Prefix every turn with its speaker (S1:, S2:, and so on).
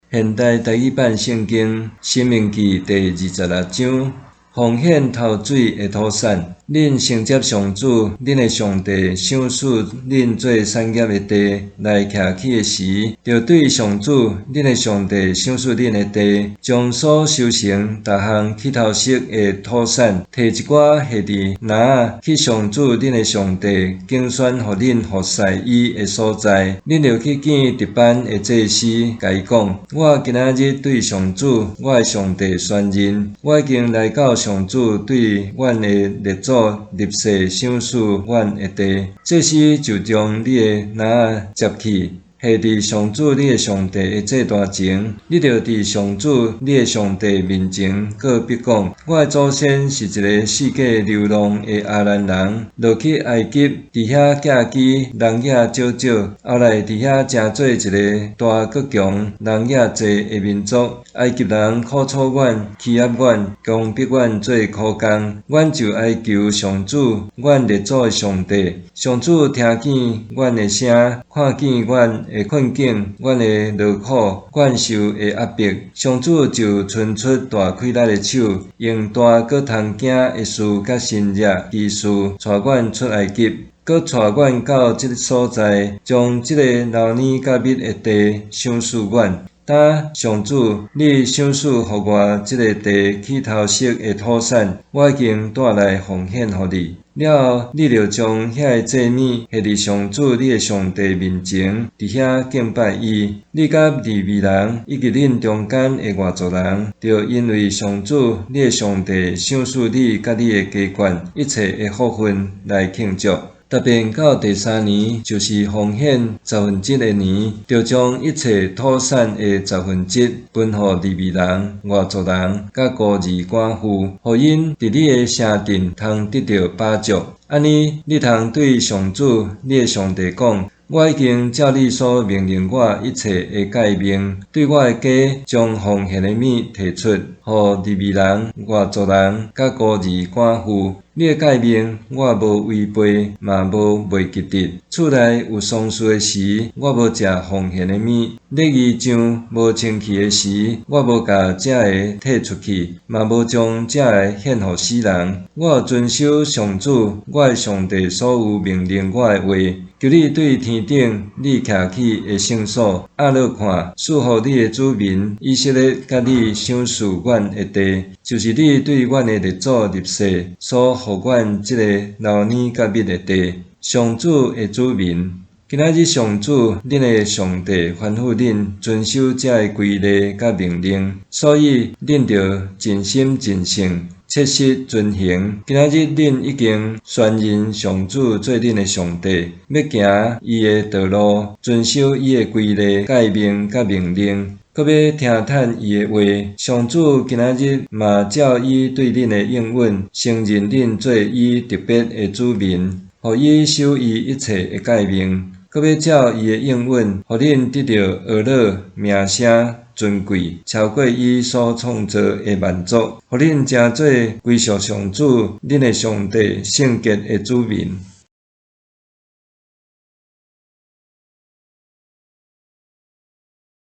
S1: 現代台語版聖經《申命記》第26章，奉獻頭水的土產。恁承接上主，恁的上帝賞賜恁做產業的地來徛起的時，著對上主，恁的上帝賞賜恁的地，將所收成逐項起頭熟的土產，提一寡繫佇籃仔去上主，恁的上帝揀選予恁服侍伊的所在。恁著去見值班的祭司，共伊講：我今仔日對上主，我的上帝宣認，我已經來到上主對阮的列祖立誓賞賜阮的地。祭司就將你的籃仔接去，繫佇上主你的上帝的祭壇前。你著佇上主你的上帝面前告白講：我的祖先是一个四界流浪的亞蘭人，落去埃及，佇遐寄居，人影少少，後來佇遐成做一个大閣強、人影濟的民族。埃及人苦楚阮，欺壓阮，強迫阮做苦工，阮就哀求上主，阮列祖的上帝。上主聽見阮的聲，看見阮的困境，阮的勞苦，阮受的壓迫。上主就伸出大氣力的手，用大閣通驚的事佮神蹟奇事，帶阮出埃及，閣帶阮到這个所在，將這个流奶佮蜜的地賞賜阮。今上主，你賞賜予我這个地起頭熟的土產，我已經帶來奉獻予你。了後，你著將遐个祭物獻佇上主你的上帝面前，佇遐敬拜伊。你佮利未人以及恁中間的外族人，著因為上主你的上帝賞賜你佮你的家眷一切的福分來慶祝。特別到第三年，就是奉獻十分之一的年，著將一切土產的十分之一分予利未人、外族人、佮孤兒寡婦，予𪜶佇你的城鎮通得著飽足。按呢，你通對上主你的上帝講：我已經照你所命令我一切的誡命，對我的家將奉獻的物提出，予利未人、外族人、佮孤兒寡婦。你的誡命我無違背，嘛無袂記得。厝內有喪事的時，我無食奉獻的物；禮儀上無清氣的時，我無共這个退出去，嘛無將這个獻予死人。我有遵守上主我的上帝所有命令我的話。求你對天頂你徛起的聖所，向落看，賜予你的子民以色列，佮你賞賜阮的地，就是你對阮的列祖立誓所予阮這个流奶佮蜜的地。上主的子民，今仔日上主恁的上帝吩咐恁遵守這个規例佮命令，所以恁著盡心盡性，切實遵行。今仔日恁已經宣認上主做恁的上帝，欲行伊的道路，遵守伊的規例、誡命佮命令，閣欲聽趁伊的話。上主今仔日嘛照伊對恁的應允，承認恁做伊特別的子民，予伊守伊一切的誡命，閣欲照伊的應允，予恁得著呵咾、名聲、尊貴，超過伊所創造的萬族，予恁成做歸屬上主恁的上帝聖潔的子民。